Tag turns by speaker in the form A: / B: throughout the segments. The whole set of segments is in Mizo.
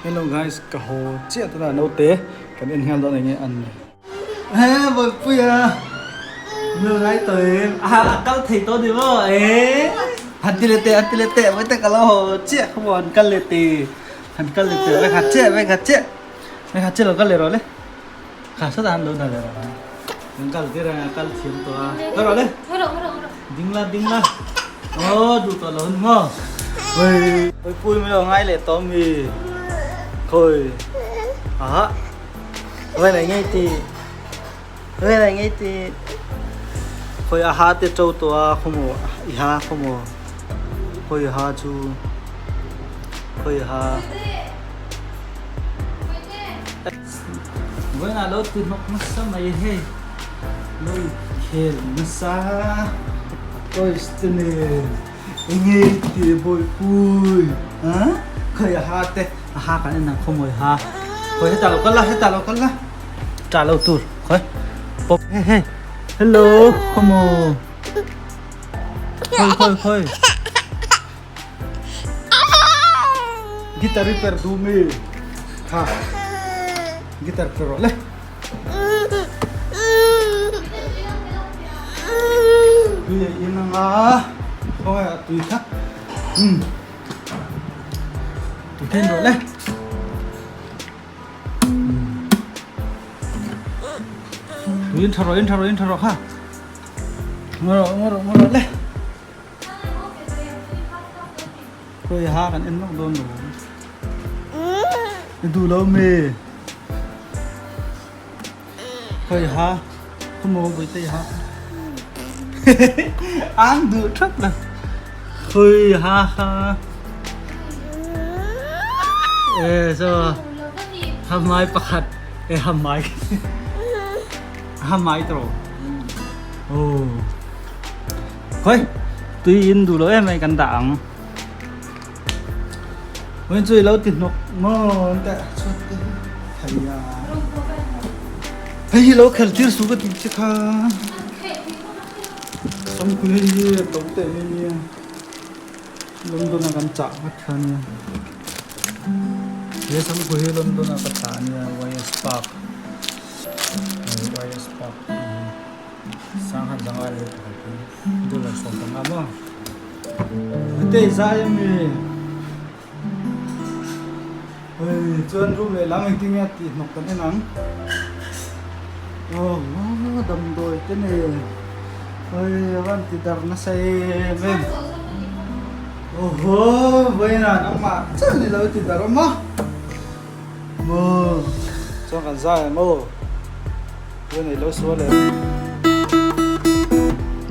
A: Hello guys ka haw chiah tuna naute kan en nghal dawn enge an ni. He Bawihpuia nu ngai tawh em a a kal thei tawh ni maw e han ti leh teh han ti leh teh vawi te ka lo haw chiah kha maw han kal leh teh han kal leh teh vek ha chiah vek ha chiah vek ha chiah lo kal leh rawh le kha sawtah han lo dah leh rawh kan kal tir a kal thiam tawh a kal rawh le ding la ding la aw duh tawh lo ni maw Bawihpui min lo ngai leh tawh mi khawi aha. Wen ai ngei ti Wen ai ngei ti Khoi a ha te to to a khomo i ha khomo Khoi ha chu Khoi ha Wen a lo ti hnawk nasa mai hei Lo i khel nasa Toys te nen Enge ti Bawihpui ha Khoi a ha te A ha kan en ang khaw mawi ha. Khawi hetah lo kal la hetah lo kal la. Ṭah lo tur khawi. Pop he he. Hello khaw maw. Khawi khawi khawi. Guitar i per duh mi. Kha. Guitar per rawh le. Tui a in anga. Khawngaih ah tui kha. Um. Then rawh le. In tha rawh, in tha rawh, in tha rawh kha. Ngaw rawh, ngaw rawh, ngaw rawh le. Khawi ha kan en lawk dawn lo. I duh lo mi. Khawi ha. Khumaw bawihte ha. Ang duh thap lo. Khawi ha kha. E so hamai pakhat e hamai hamai tro. Oh. Khoi tui in duh lo em ai kan dah ang. Wen chui lo ti hnawk maw an teh chhuat te hi thei a. Hei hi lo khel tir su ka ti che kha. Samkhui hei hi a to teh mai nia. London a kan chah ngat kha nia. He samkhui hi London a ka chah nia YS Park. YS Park Sangha zanga leh pakhat hi dollar 15 maw. Hete zai ami hei chuan room lehlam engtin nge a tih hnawk kan en ang aw damdawi te nen hei a van ti dar nasa em em awhaw vawiinah nangmah chiah ni lo ti dar awm a maw chuan kan zai ang aw vawiin ei lo sual em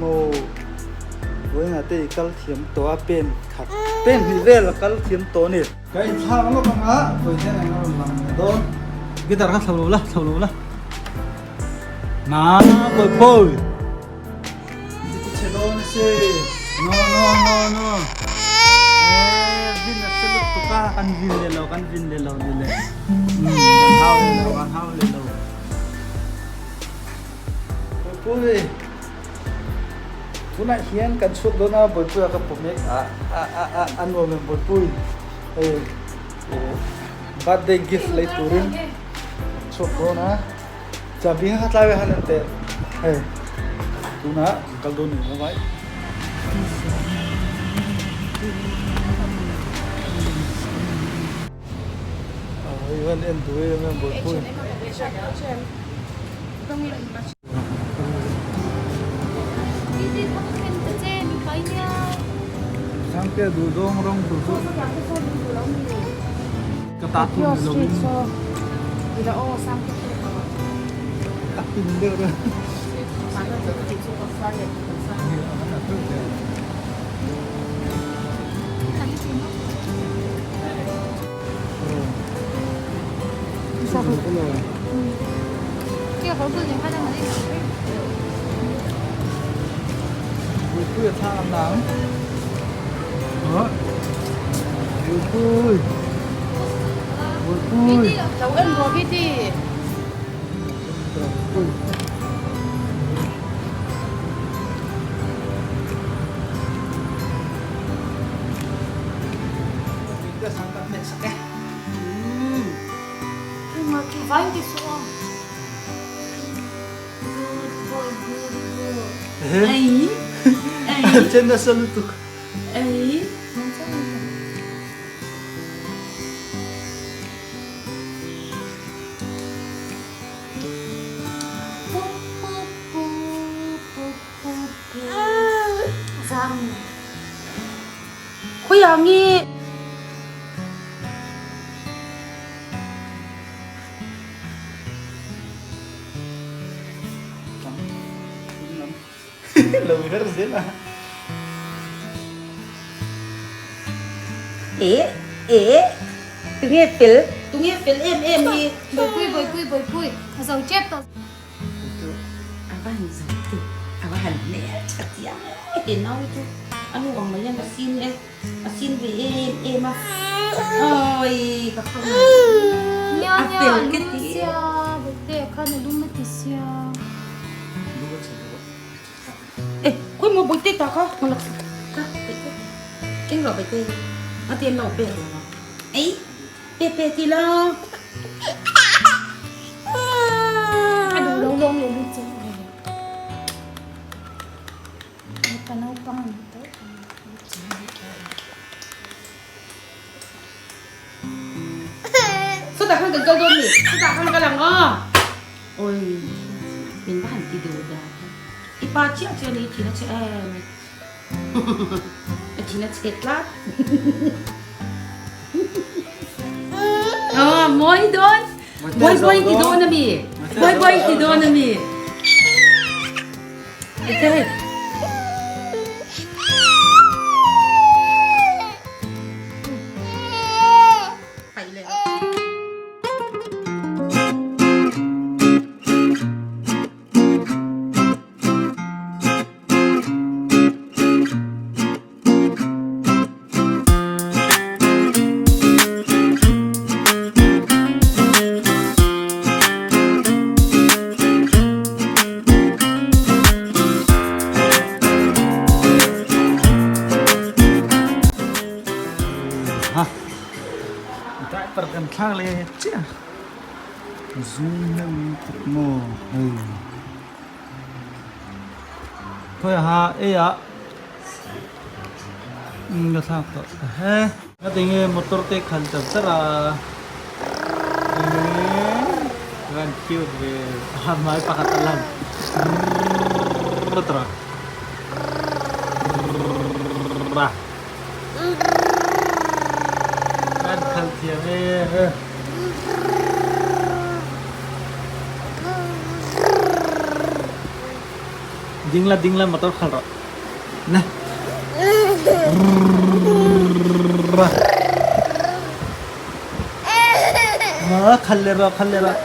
A: maw. Vawiinah te i kal thiam tawh a, pen khat pen hnih vel a kal thiam tawh a ni. Ka inthlak lawk ang a, vawi hian eng a rawn lang leh dawn. Guitar kha thlo lo la, thlo lo la. Na pawi pawi. I ti chhe dawn a si. No no no no. Eh vin a hre lutuk a, kan vin leh lo, kan vin leh lo ni le. Kan hau leh lo, kan hau leh lo. Pawi pawi. Tunah hian kan chhuak dawn a, Bawihpuia ka pawm mek a, a a a a nuam em Bawihpui hei birthday gift lei turin chhuak dawn a, chahbi kha tlai ve han en teh hei tunah kan kal dawn ni lo vai. Hei han en duh em em Bawihpui. Sangte duh zawng rawng tur chu ka ta thun ni lo in a pin deuh reuh. Buipui a thlang an ang. Buipui. Buipui.
B: Lo en rawh Viti.
A: Buipui.
B: chunga khi vai ti suh aw. Good boy, good boy.
A: Ei. Chen nasa lutuk.
C: Ei. Khawiah nge?
A: Lo her zel a.
C: E e tunge fel tunge fel em em hi.
B: Bawihpui bawihpui bawihpui a zo tep tawh.
C: A va han zo tu a va han hmel tha chiang e he nau chu a nu ang mai hian a sin e a sin ve em em a awi ka khawng a fel ka ti e khawi maw bawihte ta kha ka keng rawh bawihte a ti an lo pek lo a ei. Pe pe ti lo.
B: A duh lo lawm leh lut chu a ni. Mipa naupang a ni tawh.
C: Sawtah khan kan kal dawn ni. Sawtah khan kal ang aw. Oi, min va han ti duh dah. I pa chiah chiah ni thin a che em. A thin a chhe tlat. Ah, mawi dawn. Buai buai ti dawn ami. Buai buai ti dawn ami. Ete.
A: Ha driver kan thlak leh chiah zoom deuh tuk maw hei. Khawi ha ei ah ka thlak tawh he. Nga tinge motor te khalh char char a eee cute ve a hmai pakhat a lang rrrr an khalh thiam e. Ding la ding la motor khalh rawh na ma khalh leh rawh khalh leh rawh.